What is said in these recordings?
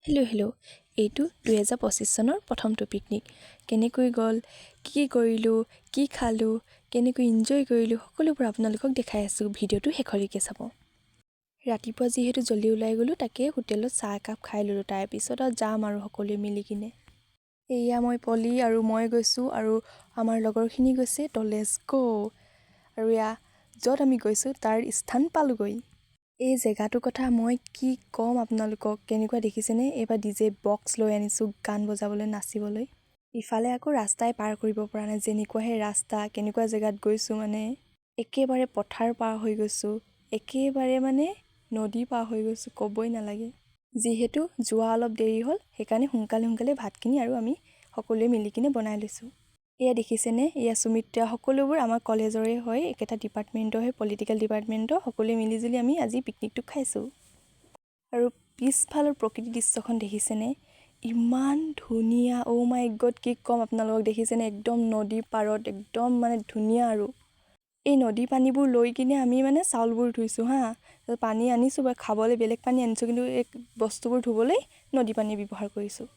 Hello' hello', এইটো 2025 চনৰ প্ৰথমটো পিকনিক। কেনেকৈ গ'ল, কি কি কৰিলোঁ, কি খালোঁ, কেনেকৈ ইনজয় কৰিলোঁ, সকলোবোৰ আপোনালোকক দেখাই আছোঁ। ভিডিঅ'টো শেষলৈকে চাব। ৰাতিপুৱা যিহেতু জল্দি ওলাই গ'লোঁ, তাকে হোটেলত চাহ একাপ খাই ল'লোঁ। তাৰপিছত আৰু যাম আৰু সকলোৱে মিলি কিনে। এয়া মই, পলি আৰু মই গৈছোঁ আৰু আমাৰ লগৰখিনি গৈছে। তো let's গ'। আৰু এয়া য'ত আমি গৈছোঁ, তাৰ স্থান পালোগৈ। এই জেগাটোৰ কথা মই কি ক'ম আপোনালোকক! কেনেকুৱা দেখিছেনে? এইবাৰ ডিজে বক্স লৈ আনিছোঁ গান বজাবলৈ, নাচিবলৈ। ইফালে আকৌ ৰাস্তাই পাৰ কৰিব পৰা নাই, যেনেকুৱাহে ৰাস্তা। কেনেকুৱা জেগাত গৈছোঁ, মানে একেবাৰে পথাৰ পাৰ হৈ গৈছোঁ, একেবাৰে মানে নদী পাৰ হৈ গৈছোঁ, ক'বই নালাগে। যিহেতু যোৱা অলপ দেৰি হ'ল, সেইকাৰণে সোনকালে সোনকালে ভাতখিনি আৰু আমি সকলোৱে মিলি কিনে বনাই লৈছোঁ। এয়া দেখিছেনে? এয়া সুমিত্ৰা, সকলোবোৰ আমাৰ কলেজৰে হয়, একেটা ডিপাৰ্টমেণ্টৰ হয়, পলিটিকেল ডিপাৰ্টমেণ্টৰ। সকলোৱে মিলি জুলি আমি আজি পিকনিকটো খাইছোঁ। আৰু পিছফালৰ প্ৰকৃতি দৃশ্যখন দেখিছেনে? ইমান ধুনীয়া! অ' মাই গড, কি ক'ম আপোনালোকক! দেখিছেনে? একদম নদীৰ পাৰত, একদম মানে ধুনীয়া। আৰু এই নদী পানীবোৰ লৈ কিনে আমি মানে চাউলবোৰ ধুইছোঁ। হা, পানী আনিছোঁ বাৰু খাবলৈ, বেলেগ পানী আনিছোঁ, কিন্তু এই বস্তুবোৰ ধুবলৈ নদী পানী ব্যৱহাৰ কৰিছোঁ।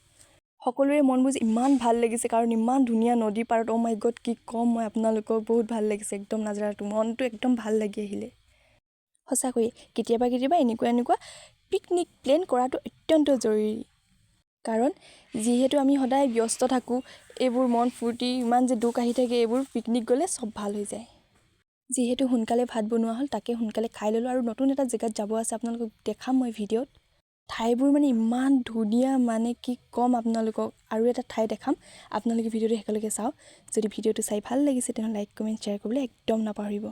সকলোৰে মনবোৰ যে ইমান ভাল লাগিছে, কাৰণ ইমান ধুনীয়া নদী পাৰত। অ' মাই গড, কি ক'ম মই আপোনালোকক! বহুত ভাল লাগিছে একদম নাজাৰাটো, মনটো একদম ভাল লাগি আহিলে। সঁচাকৈয়ে কেতিয়াবা কেতিয়াবা এনেকুৱা এনেকুৱা পিকনিক প্লেন কৰাটো অত্যন্ত জৰুৰী, কাৰণ যিহেতু আমি সদায় ব্যস্ত থাকোঁ, এইবোৰ মন ফূৰ্তি, ইমান যে দুখ আহি থাকে, এইবোৰ পিকনিক গ'লে চব ভাল হৈ যায়। যিহেতু সোনকালে ভাত বনোৱা হ'ল, তাকে সোনকালে খাই ল'লোঁ। আৰু নতুন এটা জেগাত যাব আছে, আপোনালোকক দেখাম মই ভিডিঅ'ত। ঠাইবোৰ মানে ইমান ধুনীয়া, মানে কি ক'ম আপোনালোকক! আৰু এটা ঠাই দেখাম, আপোনালোকে ভিডিঅ'টো শেষলৈকে চাওক। যদি ভিডিঅ'টো চাই ভাল লাগিছে, তেনেহ'লে লাইক, কমেণ্ট, শ্বেয়াৰ কৰিবলৈ একদম নাপাহৰিব।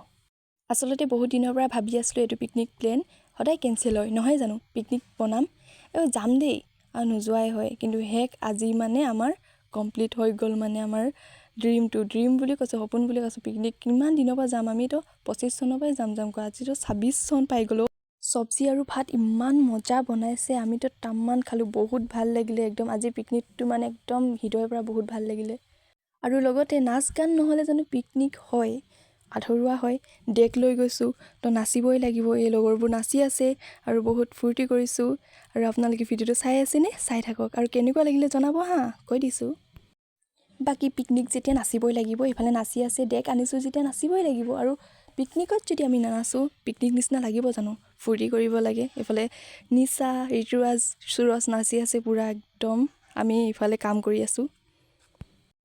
আচলতে বহুত দিনৰ পৰা ভাবি আছিলোঁ এইটো পিকনিক প্লেন, সদায় কেঞ্চেল হয়, নহয় জানো? পিকনিক বনাম, এই যাম দেই, আৰু নোযোৱাই হয়। কিন্তু শেষ আজি মানে আমাৰ কমপ্লিট হৈ গ'ল, মানে আমাৰ ড্ৰিমটো, ড্ৰিম বুলি কৈছোঁ, সপোন বুলি কৈছোঁ। পিকনিক কিমান দিনৰ পৰা যাম, আমিতো 25 চনৰ পৰাই যাম যাম কৰা, আজিতো 26 চন পাই গ'লোঁ। চব্জি আৰু ভাত ইমান মজা বনাইছে, আমিতো তামাম খালোঁ, বহুত ভাল লাগিলে একদম। আজি পিকনিকটো মানে একদম হৃদয়ৰ পৰা বহুত ভাল লাগিলে। আৰু লগতে নাচ গান নহ'লে জানো পিকনিক হয়? আধৰুৱা হয়। ডেক লৈ গৈছোঁ, তো নাচিবই লাগিব। এই লগৰবোৰ নাচি আছে আৰু বহুত ফূৰ্তি কৰিছোঁ। আৰু আপোনালোকে ভিডিঅ'টো চাই আছেনে? চাই থাকক আৰু কেনেকুৱা লাগিলে জনাব। হা, কৈ দিছোঁ। বাকী পিকনিক যেতিয়া নাচিবই লাগিব। ইফালে নাচি আছে, ডেক আনিছোঁ যেতিয়া নাচিবই লাগিব। আৰু পিকনিকত যদি আমি নানাচোঁ, পিকনিক নিচিনা লাগিব জানো? ফূৰ্তি কৰিব লাগে। এইফালে নিচা, ঋতুৰাজ, সুৰজ নাচি আছে পূৰা একদম, আমি ইফালে কাম কৰি আছোঁ।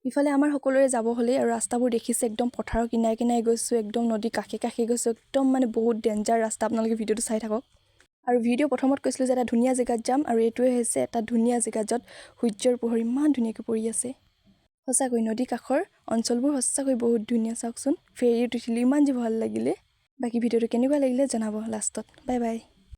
ইফালে আমাৰ সকলোৰে যাব হ'লেই। আৰু ৰাস্তাবোৰ দেখিছে, একদম পথাৰৰ কিনাৰে কিনাৰে গৈছোঁ, একদম নদীৰ কাষে কাষে গৈছোঁ, একদম মানে বহুত ডেঞ্জাৰ ৰাস্তা। আপোনালোকে ভিডিঅ'টো চাই থাকক। আৰু ভিডিঅ' প্ৰথমত কৈছিলোঁ যে এটা ধুনীয়া জেগাত যাম, আৰু এইটোৱে হৈছে এটা ধুনীয়া জেগা, য'ত সূৰ্যৰ পোহৰ ইমান ধুনীয়াকৈ পৰি আছে। সঁচাকৈ নদীৰ কাষৰ অঞ্চলবোৰ সঁচাকৈ বহুত ধুনীয়া। চাওকচোন, ফেৰীত উঠিলোঁ, ইমান যে ভাল লাগিলে। বাকী ভিডিঅ'টো কেনেকুৱা লাগিলে জনাব লাষ্টত। Bye bye.